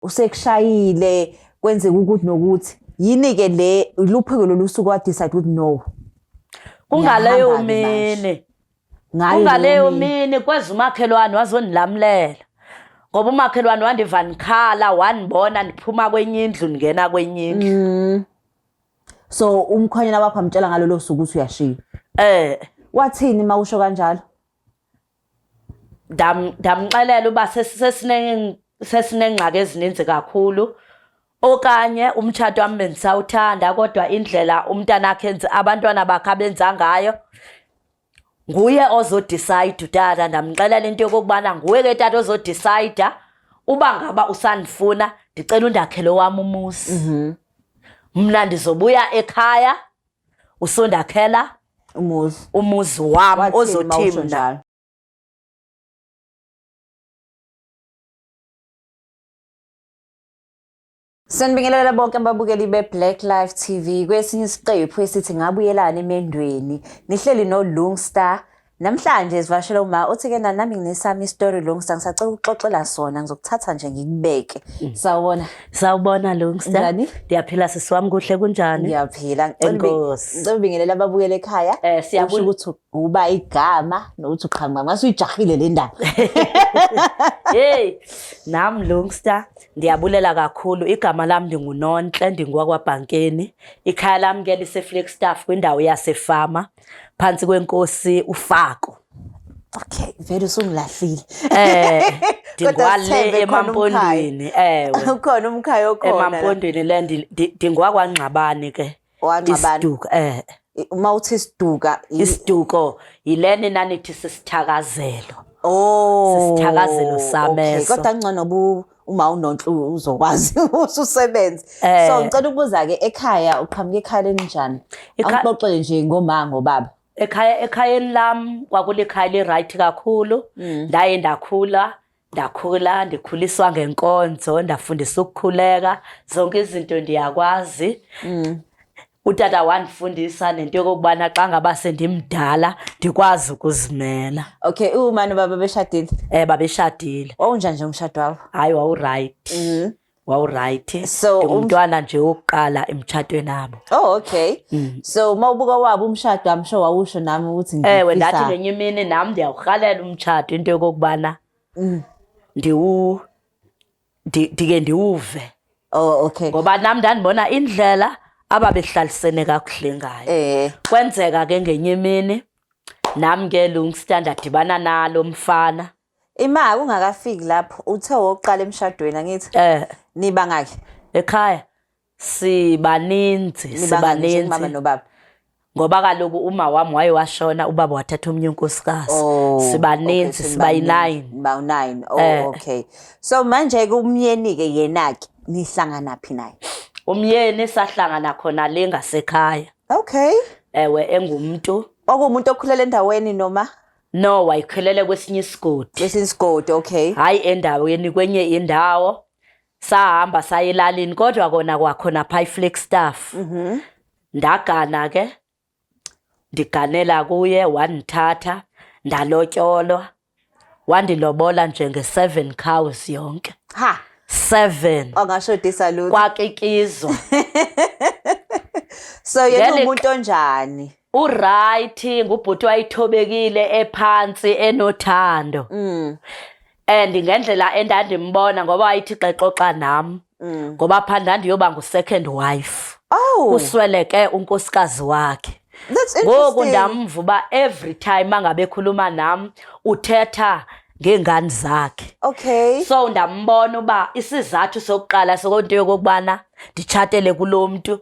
Usekushayile kwenzeka ukuthi nokuthi yini-ke le luphiko lolu suku wadecide ukuthi no. Kungaleyo Ngiyahamba-ke manje. mini. Ngayo Kungaleyo leyo mini. mini kweza umakhelwane wazondilamlela. Ngoba umakhelwane wandiva ndikhala wandibona ndiphuma kwenye indlu ndingena kwenye indlu. So umkhwenyana wakho amtshela ngalolo suku ukuthi uyashiya. Eh. Wathini uma usho kanjalo? Ndamxelela uba sesinengxaki ezininzi kakhulu, okanye umtshato wam bendisawuthanda kodwa indlela umntanakhe enza, abantwana bakhe abenza ngayo nguye ozodicide utata. Ndamxelela into yokokubana nguye ke tata ozodicide uba ngaba usandifuna, ndicela undakhele owam umuzi. Mna ndizobuya ekhaya usondakhela umuzi, umuzi wam. Wathini ozothi ma usho mna njalo? Sanibingelela bonke ababukeli be-Black Life TV kwesinye isiqephu esithi ngabuyelana emendweni. Nihleli no-Lungstar. Namhlanje sivakashela uma uthi-ke nami nginesami isitori Lungstar, ngisacela ukuxoxela sona, ngizokuthatha nje ngikubeke. Sawubona. Sawubona Lungstar. Njani? Ndiyaphila sisi wami, kuhle kunjani? Ngiyaphila. Enkosi. Ngicela ubingelela ababukeli ekhaya. Siyabul- Usho ukuthi uba igama nokuthi uqhamuka. Ngase uyijahile le ndaba. Hey, nam Lungstar ndiyabulela kakhulu. Igama lam ndinguNontle, ndingowakwaBhankeni. Ikhaya lam ke liseFlagstaff kwindawo yasefama phantsi kwenkosi uFako. Okay, vele usungilahlile. Ndingwale Kodwa sithembe khona umkhaya. emaMpondweni, ewe. Ukhona umkhaya okhona. la. Emampondweni le ndingwakwaNgxabani ke. Wangxabani. Isiduko, Uma uthi isiduka, Isiduko yilena nanithi sisithakazelo. Oh, Sisithakazelo sami okay. eso. Kodwa ngcono uma uNonhle uzokwazi ususebenze. So ngicela ukubuza ke, ekhaya uqhamuka ekhaya elinjani? Angixoxele nje ngoma ngobaba. Ekhayeni lam kwakulikhaya li-right kakhulu. Ndaye ndakhula ndikhuliswa ngenkonzo, ndafundiswa ukukhuleka, zonke izinto ndiyakwazi. Utata wandifundisa nento yokokubana xa ngaba sendimdala ndikwazi ukuzimela. Okay, uma nobaba beshadile? Babeshadile. Wawunjani nje umshado wabo? Hayi, wawuright. Wawuright. So, ndingumntwana nje wokuqala emtshatweni abo. Oh, okay. So mawubuka wabo umshado, I'm sure wawusho nami ukuthi Ewe, ngifisa ndathi ngenye imini nam ndiyawurhalela umtshato, into yokokubana ndike ndiwuve. Oh, okay. Ngoba nam ndandibona indlela ababehlalisene kakuhle ngayo. Kwenzeka ke ngenye imini nam ke Lungstar ndadibana nalo mfana. Ima ungakafiki lapho, uthe wokuqala emshadweni angithi? Niba ngaki? Ekhaya sibaninzi, Niba ngaki nje sibaninzi. kumama nobaba? Ngoba kaloku uma wami waye washona, ubaba wathatha omnye unkosikazi. Oh, Sibaninzi, okay, siba yi-9. Niba u-9. Oh, okay. So manje ke umyeni ke yena ke nihlangana phi naye? Umyeni sahlangana khona le ngasekhaya. Okay. Ewe, engumuntu. Okuwumuntu okhulela endaweni noma? No, wayekhulele kwesinye isigodi. Kwesinye isigodi, okay. Hayi endaweni, kwenye indawo. Sahamba saye elalini, kodwa kona kwakhona pha iFlagstaff. Ndagana ke, ndiganela kuye, wandithatha, ndalotyolwa. Wandilobola nje nge-7 cows yonke. Ha. 7. Wangashodisa lutho. Kwakikizwa. So yena Ngeli umuntu onjani? Uright, ngubhuti wayithobekile, ephansi, enothando. And ngendlela endandimbona, ngoba wayithi xexoxa nam. Ngoba pha ndandiyoba ngu-second wife. Oh. Usweleke unkosikazi wakhe. That's Ngoku interesting. ndamva uba every time angabe ekhuluma nam uthetha ngeengane zakhe. Okay. So ndambona uba isizathu sokuqala sokonto yokokubana nditshatele kulo mntu,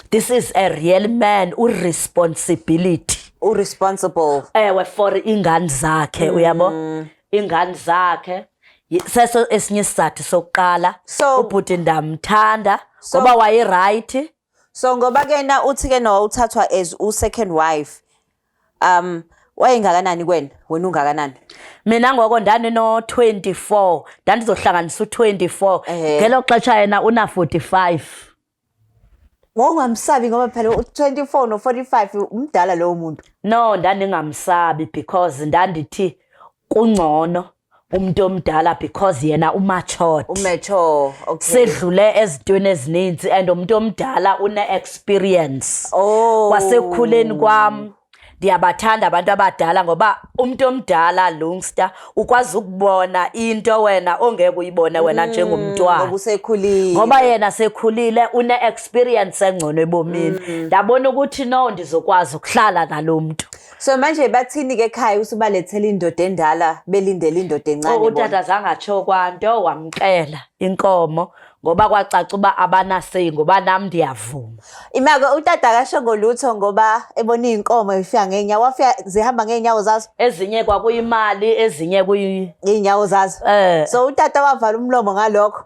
this is a real man, uresponsibility. Uresponsible. Ewe, for iingane zakhe, uyabo? Iingane zakhe. Seso esinye isizathu sokuqala. So ubhuti ndamthanda So ngoba waye right. So ngoba ke na uthi ke no uthathwa as u second wife. Wayengakanani kuwena? Wena ungakanani? Mina ngoko ndandino 24, ndandizohlanganisa u24. Ngelo xesha yena una 45. Wawungamsabi ngoba phela u24 no 45 umdala lowo muntu. No, ndandingamsabi because ndandithi kungcono. Umuntu omdala because yena umatured. Umature, okay. Sedlule ezintweni ezininzi and umuntu omdala une-experience. Oh. Kwasekukhuleni kwam ndiyabathanda abantu abadala ngoba umuntu omdala, Lungster, ukwazi ukubona into wena ongeke uyibone wena njengomntwana. Ngoba usekhulile. Ngoba yena sekhulile, une-experience engcono ebomini. Ndabona ukuthi no, ndizokwazi ukuhlala nalo mntu. So manje bathini-ke ekhaya usubalethela indoda endala, belindele indoda encane bona? Utata zange atsho kwanto, wamkela inkomo ngoba kwacaca uba abanasey, ngoba nam ndiyavuma. Imake utata akasho ngolutho ngoba ebona iy'nkomo zifika ngey'nyawo, wafika zihamba ngey'nyawo zazo? Ezinye kwakuyimali, ezinye kuyi Iy'nyawo zazo. So utata wavala umlomo ngalokho?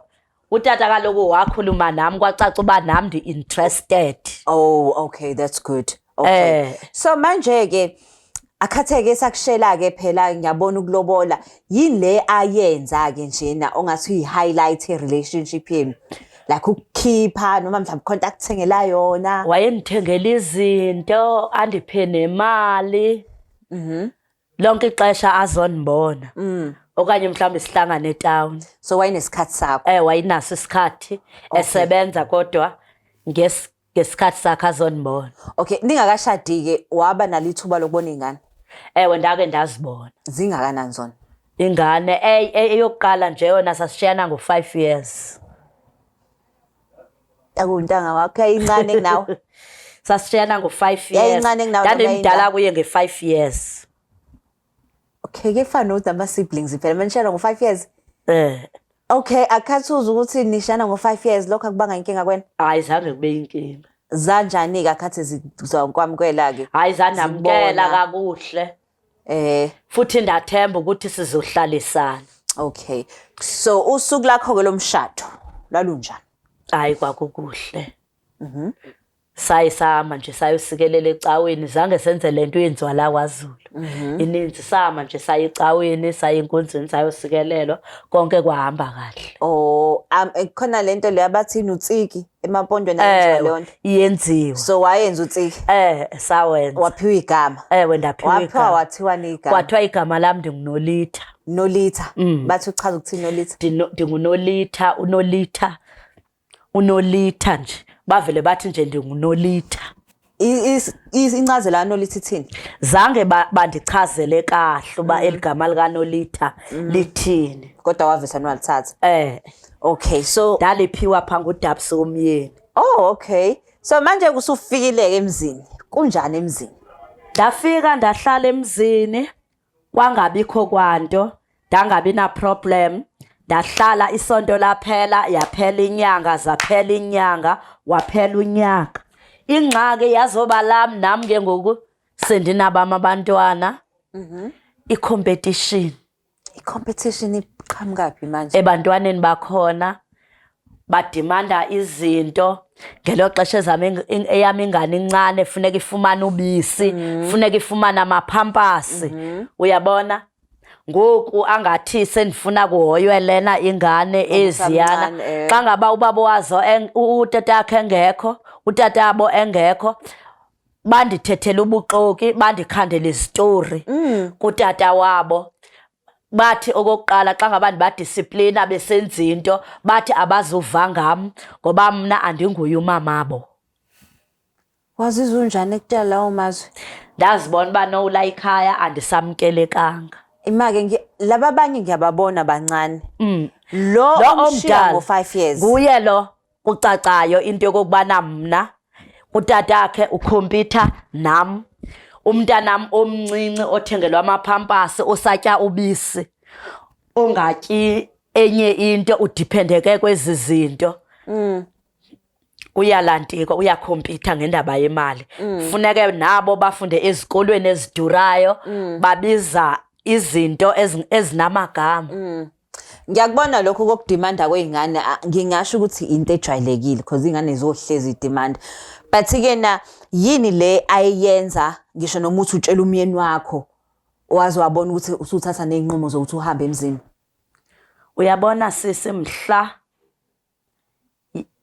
Utata kaloku wakhuluma nam, kwacaca uba nam ndi-interested. Oh, okay, that's good. Okay. So manje-ke akhatheke sakushela-ke phela, ngiyabona ukulobola. Yini le ayenza-ke njena ongathi uyi-highlight ye-relationship yenu? Like ukukhipha noma mhlawumbe khona akuthengela yona? Wayendithengela izinto, andiphe nemali. Lonke ixesha azondibona. Okanye mhlawumbe sihlangane etown. So wayenesikhathi sakho? Wayenaso isikhathi, esebenza kodwa ngesikhathi sakhe azondibona. Okay, ningakashadi-ke waba nalo ithuba lokubona iy'ngane? Ewe, ndake ndazibona. Zingakanani zona? Ingane eyokuqala nje yona sasishiyana ngo-5 years. Akuntanga wakho yayincane kunawe? Sasishiyana ngo-5 years. Yayincane kunawe noma Ndandimdala yayindala? kuye nge-5 years. Okay, kuyefana nokuthi ama-siblings phela manishiyana ngo-5 years. Okay, akhathuza ukuthi nishana ngo-5 years, lokho akubanga inkinga kwena? Hayi, zange kube inkinga. Zanjani-ke akhathi zizokwamukela-ke? Hayi, zandamkela Zibona. kakuhle. Futhi ndathemba ukuthi sizohlalisana. Okay. So usuku lakho-ke lomshado lwalunjani? Hayi, kwakukuhle. Saye sama nje sayosikelela ecaweni, zange senze lento yenziwa la kwaZulu. Ininzi sama nje saye ecaweni, saye enkonzweni, sayosikelelwa, konke kwahamba kahle. Oh, khona lento le abathi utsiki emampondweni ayenziwa leyo nto. Iyenziwa. So wayenza utsiki? Sawenza. Waphiwa igama? Ewe, ndaphiwa Waphiwa igama. wathiwa ni igama? Kwathiwa igama lami ndinguNolitha. Nolitha. Bathi uchaza ukuthini Nolitha? Ndingunolitha, uNolitha. Unolitha nje. Bavele bathi nje ndingunolitha. Incazelo kaNolitha ithini? Zange bandichazele kahle uba eli gama likaNolitha lithini. Kodwa wavesa nwalithatha. Okay, so ndaliphiwa pha nguDabs umyeni. Oh, okay. So manje kusufikile emzini. Kunjani emzini? Ndafika ndahlala emzini, kwangabikho kwanto, ndangabi na problem. Ndahlala isonto laphela, yaphela inyanga, zaphela inyanga, waphela unyaka. Ingxaki yazoba lam nam ke ngoku sendinabam abantwana. I-competition. I-competition iqhamuka phi manje? Ebantwaneni bakhona badimanda izinto. Ngelo xesha eyam ingane incane, funeka ifumane ubisi, funeka ifumane amaphampasi. Uyabona? Ngoku angathi sendifuna kuhoywe lena ingane Ngoba eziyana. usamncane, Xa ngaba ubaba wazo utata wakhe engekho, utata wabo engekho, bandithethela ubuxoki, bandikhandela izitori kutata wabo. Bathi okokuqala xa ngaba ndibadisiplina besenza into, bathi abazuva ngam ngoba mna andinguye umamabo. Wazizwa unjani ekutshela lawo mazwi? Ndazibona uba no, la ikhaya andisamkelekanga. Imake laba abanye ngiyababona bancane. Lo Lo omshiya omdala ngo-5 years. Nguye lo kucacayo into yokokubana mna utatakhe ukhompyutha nam. Umntanam omncinci othengelwa amaphampasi, osatya ubisi, ongatyi enye into, udiphendeke kwezi zinto. Uyalantika, uyakhompyutha ngendaba yemali. Funeke nabo bafunde ezikolweni ezidurayo, babiza izinto ezinamagama. Ngiyakubona lokho kokudimanda kwey'ngane, ngingasho ukuthi into ejwayelekile because iy'ngane zohlezi idimanda. But ke na yini le ayiyenza ngisho noma uthi utshela umyeni wakho waze wabona ukuthi usuthatha ney'nqumo zokuthi uhambe emzini? Uyabona sisi, mhla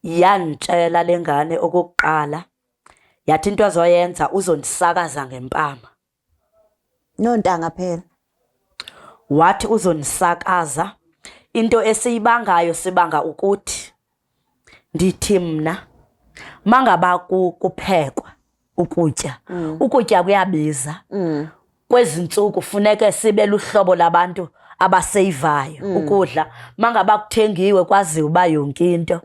yangitshela lengane okokuqala, yathi into azoyenza uzondisakaza ngempama. Nontanga phela. Wathi uzonisakaza. Into esiyibangayo sibanga ukuthi ndithi mna mangaba kuphekwa ukutya, ukutya kuyabiza. Kwezi ntsuku funeke sibe luhlobo labantu abaseyivayo ukudla. Mangaba kuthengiwe kwaziwe uba yonke into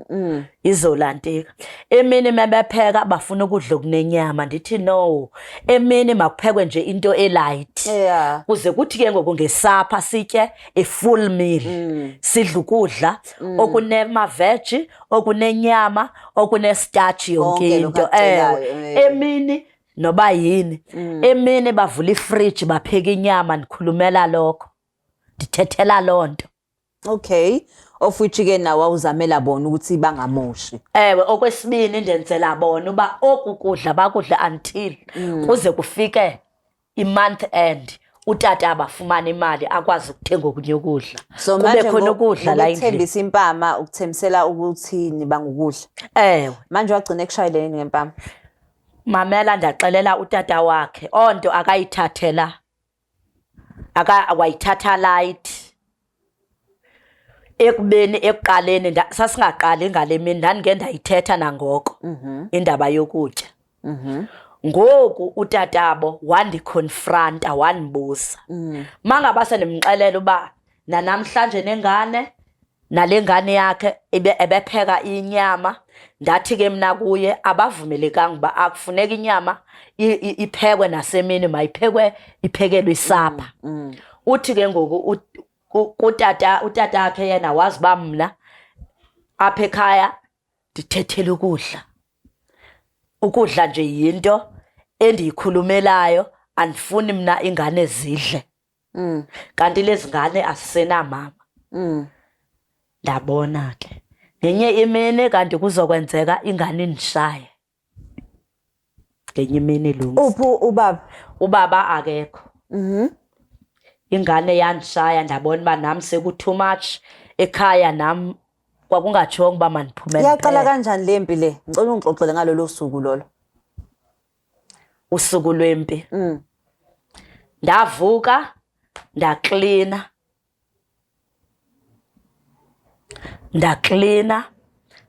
izolantika. Emini mebepheka bafuna ukudla okunenyama, ndithi no, emini makuphekwe nje into elight. Kuze kuthi ke ngoku ngesapha sitye i-full meal. Sidla ukudla okunema-veg, okunenyama, okunestarch, yonke Konke lokhu into. akucelayo, Ewe. eh. Emini noba yini. Emini bavula ifriji bapheka inyama, ndikhulumela lokho. Ndithethela loo nto. Okay. Of which ke nawe awuzamela bona ukuthi bangamoshi. Ewe, okwesibini ndenzela bona uba oku kudla bakudla until kuze kufike i-month end, utata abafumana imali akwazi ukuthenga okunye ukudla. So Kube manje khona ukudla la endlini. Ngokuthembisa impama, ukuthembisela ukuthi nibanga ukudla. Ewe. Manje wagcina ekushayeleni yini ngempama? Mamela, ndaxelela utata wakhe onto akayithathela, aka wayithatha light. Ekubeni ekuqaleni sasingaqali ngale mini, ndandike ndayithetha nangoko indaba yokutya. Ngoku utatabo wandiconfronta, wandibuza. Mangaba sendimxelela uba nanamhlanje nengane, nale ngane yakhe ebepheka inyama, ndathi ke mna kuye abavumelekanga uba akufuneka inyama iphekwe nasemini, mayiphekwe iphekelwe isapha. Uthi ke ngoku kutata, utata wakhe yena wazi uba mna apha ekhaya ndithethela ukudla. Ukudla nje yinto endiyikhulumelayo, andifuni mna ingane zidle. Kanti lezi ngane azisenamama. Ndabona ke ngenye imini kanti kuzokwenzeka ingane indishaye. Ngenye imini Lungs. Uphi ubaba? Ubaba akekho. Ingane yandishaya, ndabona uba nam seku too much ekhaya, nam kwakungatshongo uba mandiphume Yaqala ndiphele. kanjani le mpi le? Ngicela ungixoxele ngalolo suku lolo. Usuku lwempi. Ndavuka, ndaklina. Ndaklina,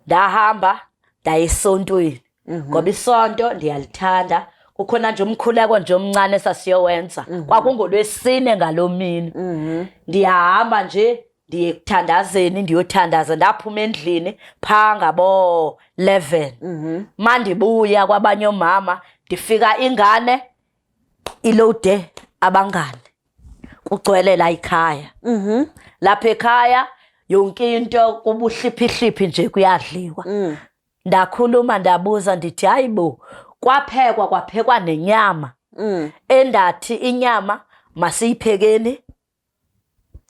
ndahamba ndaya esontweni. Ngoba isonto ndiyalithanda. Kukhona nje umkhuleko nje omncane esasiyowenza. Kwakungolwesine ngaloo mini. Ndiyahamba nje ndiye ekuthandazeni, ndiyothandaza. Ndaphuma endlini phaa ngabo 11. Mandibuya kwabanye oomama, ndifika ingane ilode abangane. Kugcwele la ikhaya. Lapha ekhaya yonke into kubuhliphihliphi nje, kuyadliwa. Ndakhuluma, ndabuza, ndithi hayibo, kwaphekwa, kwaphekwa nenyama. Endathi inyama masiyiphekeni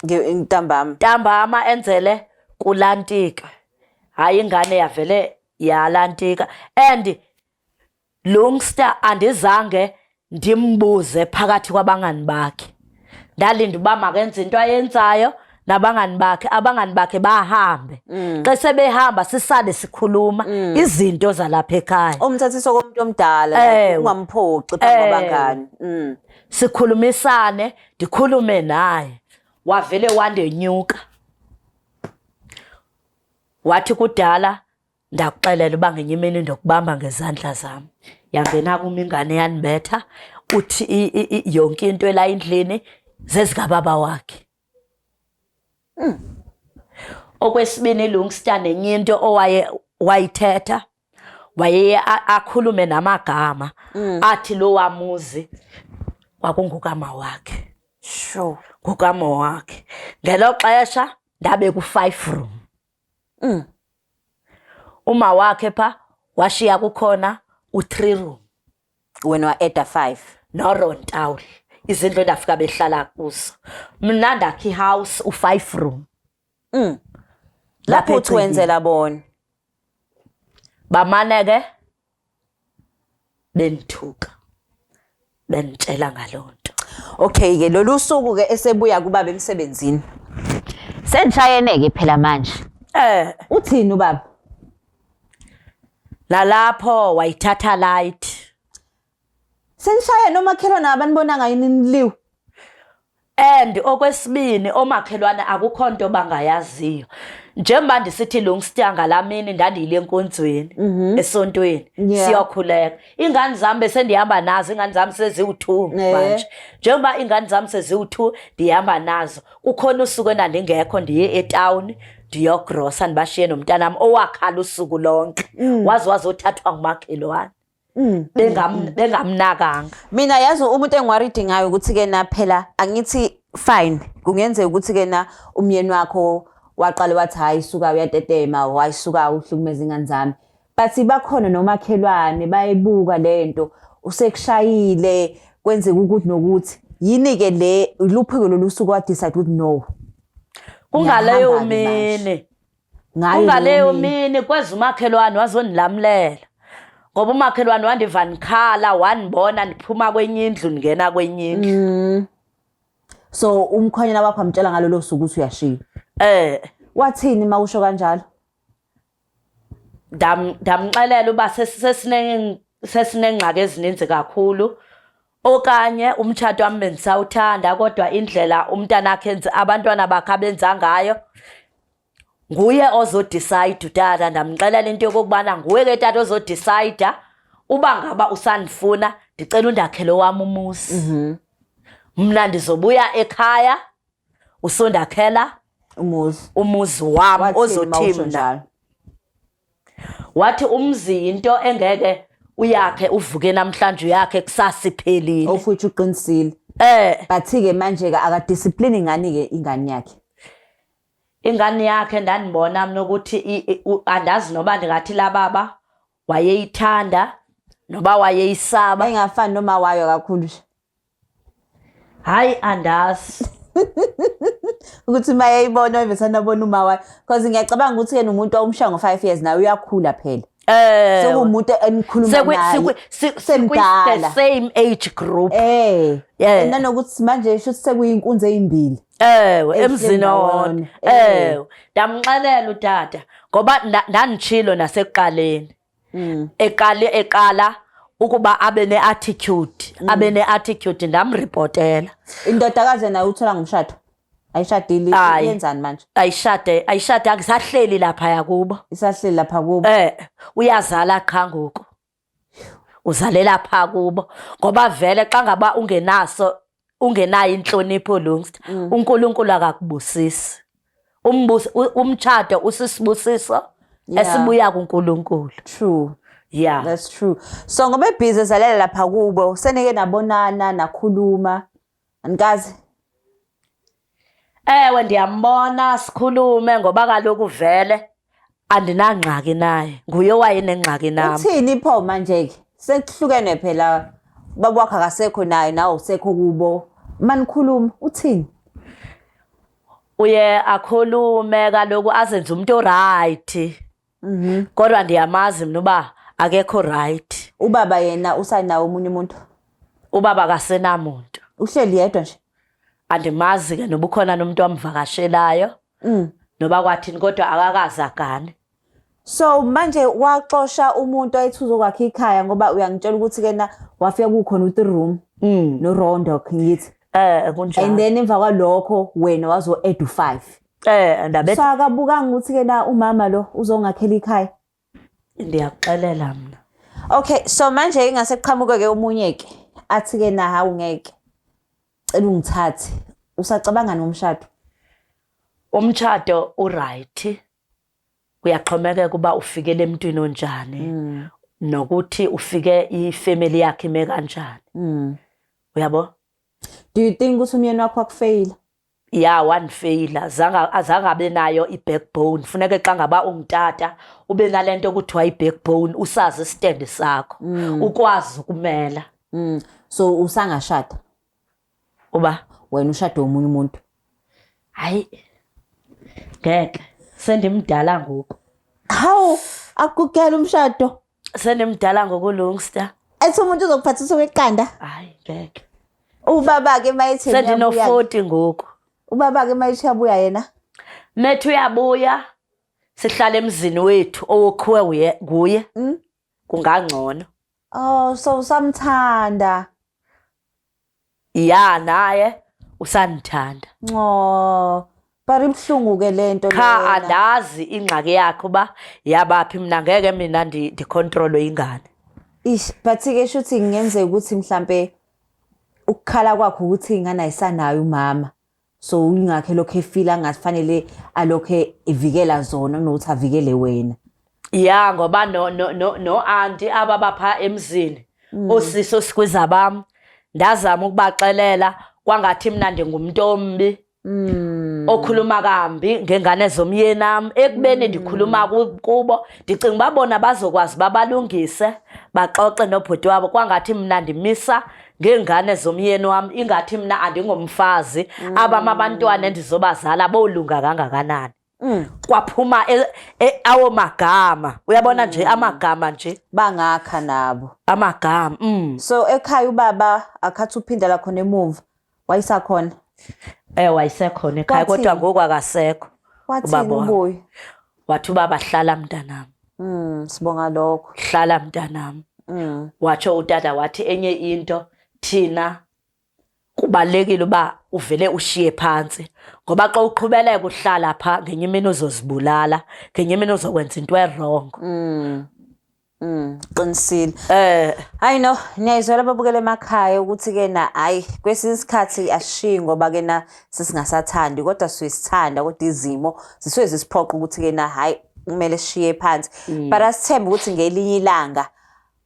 Ntambama. Ntambama enzele kulantika. Hayi, ingane yavele yalantika. And Lungster, andizange ndimbuze phakathi kwabangani bakhe. Ndalinda uba makenze into ayenzayo nabangani bakhe, abangani bakhe bahambe. Xa sebehamba sisale sikhuluma izinto zalapha ekhaya. Umthathiso komuntu omdala, ungamphoxi phambi kwabangani. Sikhulumisane, ndikhulume naye. Wavele wandenyuka. Wathi kudala ndakuxelela uba ngenye imini ndokubamba ngezandla zam. Yangena kum ingane yandibetha, uthi yonke into ela endlini zezikababa wakhe. Okwesibini Lungster, nenye into owaye wayithetha, wayeye akhulume namagama athi lo wamuzi kwakungukama wakhe. Ngukama wakhe. Ngelo xesha ndabe ku-5 room. Uma wakhe pha washiya kukhona u-3 room. Wena wa-adda 5. No-rontaul, izindlu endafika behlala kuzo. Mna ndakha ihouse u-5 room. Lapho uthi wenzela bona. Bamane ke bendithuka, benditshela ngaloo nto. Okay ke, lolu suku ke esebuya kubaba emsebenzini. Senishayene ke phela manje. Uthini ubaba? Nalapho wayithatha light. Senishayene, omakhelwane abanibonanga yini niliwe? And okwesibini, omakhelwane akukho nto bangayaziyo. Njengoba ndisithi Lungster, ngalaa mini ndandiyile enkonzweni, esontweni. Siyokhuleka. Iingane zam besendihamba nazo, iingane zam seziwu-2 manje. Njengoba iingane zam seziwu-2 ndihamba nazo, kukhona usuku endandingekho, ndiye etawuni ndiyogrosa, ndibashiye nomntanam owakhala usuku lonke. Waze wazothathwa ngumakhelwane. Bengamnakanga. Mina yazi umuntu engiwaridi ngayo ukuthi ke na phela angithi fine, kungenzeka ukuthi ke na umyeni wakho waqale wathi hayi suka uyatetema, hayi suka uhlukumeza ingane zami, but bakhona nomakhelwane bayibuka lento, usekushayile kwenzeka ukuthi nokuthi yini ke le luphiko lolu suku wa decide ukuthi no. Kungaleyo Ngiyahamba-ke manje. mini. Ngayo Kungaleyo leyo mini. mini kweza umakhelwane wazondilamlela, ngoba umakhelwane wandiva ndikhala, wandibona ndiphuma kwenye indlu ndingena kwenye indlu. So umkhwenyana wakho amtshela ngalolo suku ukuthi uyashiya? Eh. Wathini uma usho kanjalo? Ndamxelela uba sesinengxaki ezininzi kakhulu, okanye umtshato wam bendisawuthanda, kodwa indlela umntanakhe enza, abantwana bakhe abenza ngayo, nguye ozodicide utata. Ndamxelela into yokokubana nguye ke tata ozodicide uba ngaba usandifuna, ndicela undakhele owam umuzi. Mna ndizobuya ekhaya, usondakhela umuzi, umuzi wam. Wathini ma Ozothi usho mna njalo? Wathi umzi yinto engeke uyakhe uvuke namhlanje uyakhe kusasa iphelile. Of which uqinisile. But-ke manje-ke akadiscipline ngani-ke ingane yakhe? Ingane yakhe ndandibona mna ukuthi andazi noba ndingathi laa baba wayeyithanda noba wayeyisaba. Engafani noma wayo kakhulu nje. Hayi, andazi. Ukuthi uma eyibona wayevesane abona uma wayo. Because ngiyacabanga ukuthi yena umuntu owumshaya ngo-5 years naye uyakhula phela. Sekuwumuntu enikhuluma naye. Sikwi the Semdala. same age group. And nanokuthi manje shuthi sekuyinkunzi ezimbili. Ewe, Ehleli emzini owodwa. ndawonye. Ewe, ndamxelela utata ngoba ndanditshilo nasekuqaleni. Eqale eqala ukuba abe ne-attitude, abe ne-attitude, ndamripotela. Indodakazi nayo uthola ngomshado. Ayishadile, Hayi. yenzani manje? Ayishade, ayishade, akusahleli lapha yakubo. Isahleli lapha kubo. Uyazala qha ngoku. Uzalela pha kubo ngoba vele xa ngaba ungenaso, ungenayo intlonipho, Lungster, uNkulunkulu akakubusisi. Umtshato usisibusiso esibuya kuNkulunkulu. True. Yeah. That's true. So ngoba ebhizi ezalela lapha kubo, senike nabonana nakhuluma. Anikazi? Ewe, ndiyambona, sikhulume, ngoba kaloku vele andinangxaki naye. Nguye owayenengxaki nam. Uthini pho manje ke? Sekuhlukene phela, baba wakho akasekho naye, nawe usekho kubo. Manikhuluma uthini? Uye akhulume kaloku azenze umuntu oright. Kodwa ndiyamazi mna uba akekho right. Ubaba yena usanawo omunye umuntu? Ubaba akasenamuntu. Uhleli yedwa nje. Andimazi ke noba ukhona nomuntu amvakashelayo. Noba kwathini, kodwa akakaze agane. So manje waxosha umuntu ayethi uzokwakha ikhaya, ngoba uyangitshela ukuthi kena wafika kukhona u-3 room no rondo, ngithi. Kunjalo. And then emva kwalokho wena wazo add u5. Ndabe So akabukanga ukuthi kena umama lo uzongakhela ikhaya. Ndiyakuxelela mna. Okay, so manje ingase kuqhamuke ke omunye ke athi ke na hawu ngeke. Cela ungithathe. Usacabanga nomshado? Umshado uright. Kuyaxhomekeka uba ufikele emntwini onjani. Nokuthi ufike ifamily yakhe ime kanjani. Uyabo? Do you think ukuthi umyeni wakho wakufeyila? Ya, wandifeyila, zange azange abe nayo i-backbone. Funeke xa ngaba ungutata ube nalento kuthiwa i-backbone, usazi istand sakho, ukwazi ukumela. So usangashada? Uba wena ushade omunye umuntu. Hayi, ngeke, sendimdala ngoku. Hawu, akukela umshado. Sendimdala ngoku, Lungster. Ethi umuntu uzokuphathisa okweqanda. Hayi, ngeke. Ubaba ke mayethi uyabuya. Sendino-40 ngoku. Ubaba ke mayethi uyabuya yena. Methu uyabuya, sihlala emzini wethu owokhiwe nguye. Kungangcono. Oh, so usamthanda. Ya, naye. Usandithanda. Nco. But ibuhlungu ke lento Cha, andazi ingxaki yakhe uba yabaphi, mina ngeke mina ndicontrolwe ingane. Ish, but ke shuthi kungenzeka ukuthi mhlambe ukukhala kwakho ukuthi ingane ayisanayo umama. So ingakhe lokho efila ngathi fanele alokhe evikela zona kunokuthi avikele wena. Ya, ngoba no no no no auntie aba bapha emzini, osisi osikwiza bam, ndazama ukubaxelela kwangathi mna ndingumntu ombi okhuluma kambi ngengane zomyeni am, ekubeni ndikhuluma kubo ndicinga uba bona bazokwazi babalungise, baxoxe nobhuti wabo, kwangathi mna ndimisa ngeengane zomyeni wam, ingathi mna andingomfazi, abam abantwana endizobazala bolunga kangakanani. Kwaphuma awo magama, uyabona nje, amagama nje. Bangakha nabo. Amagama. So ekhaya ubaba akhathi uphindela khona emuva, wayisakhona? Eh, wayisekhona ekhaya. Wathini? Kodwa ngoku akasekho. Wathini? Ubaba wami. Ubuye. Wathi ubaba, "Hlala mntanami." Sibonga lokho. "Hlala mntanami." Watsho utata wathi enye into, thina kubalulekile uba uvele ushiye phantsi, ngoba xa uqhubeleka uhlala pha, ngenye imini uzozibulala, ngenye imini uzokwenza into e-wrong. Qinisile. Eh. Hayi no, niyayizwela babukele emakhaya ukuthi ke na, hayi, kwesinye isikhathi asishiyi ngoba ke na sesingasathandi, kodwa siyisithanda, kodwa izimo zisuke zisiphoqa ukuthi ke na, hayi, kumele sishiye phansi. But asithembe ukuthi ngelinye ilanga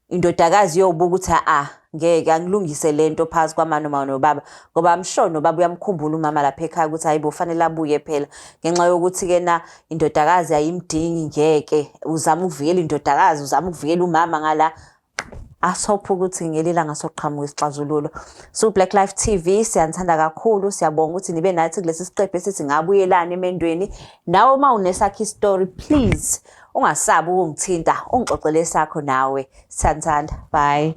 indodakazi yobuka ukuthi a ngeke angilungise lento phakathi kwama noma nobaba, ngoba I'm sure nobaba uyamkhumbula umama lapha ekhaya, ukuthi hayibo, fanele abuye phela, ngenxa yokuthi ke na indodakazi ayimdingi, ngeke uzama ukuvikela indodakazi, uzama ukuvikela umama ngala. Asihophe ukuthi ngelilanga soqhamuka isixazululo. So Black Life TV siyanithanda kakhulu, siyabonga ukuthi nibe nathi kulesi siqephu esithi ngabuyelana emendweni. Nawe uma unesakho istory, please ungasabi ukungithinta, ungixoxele esakho nawe. Siyanithanda, bye.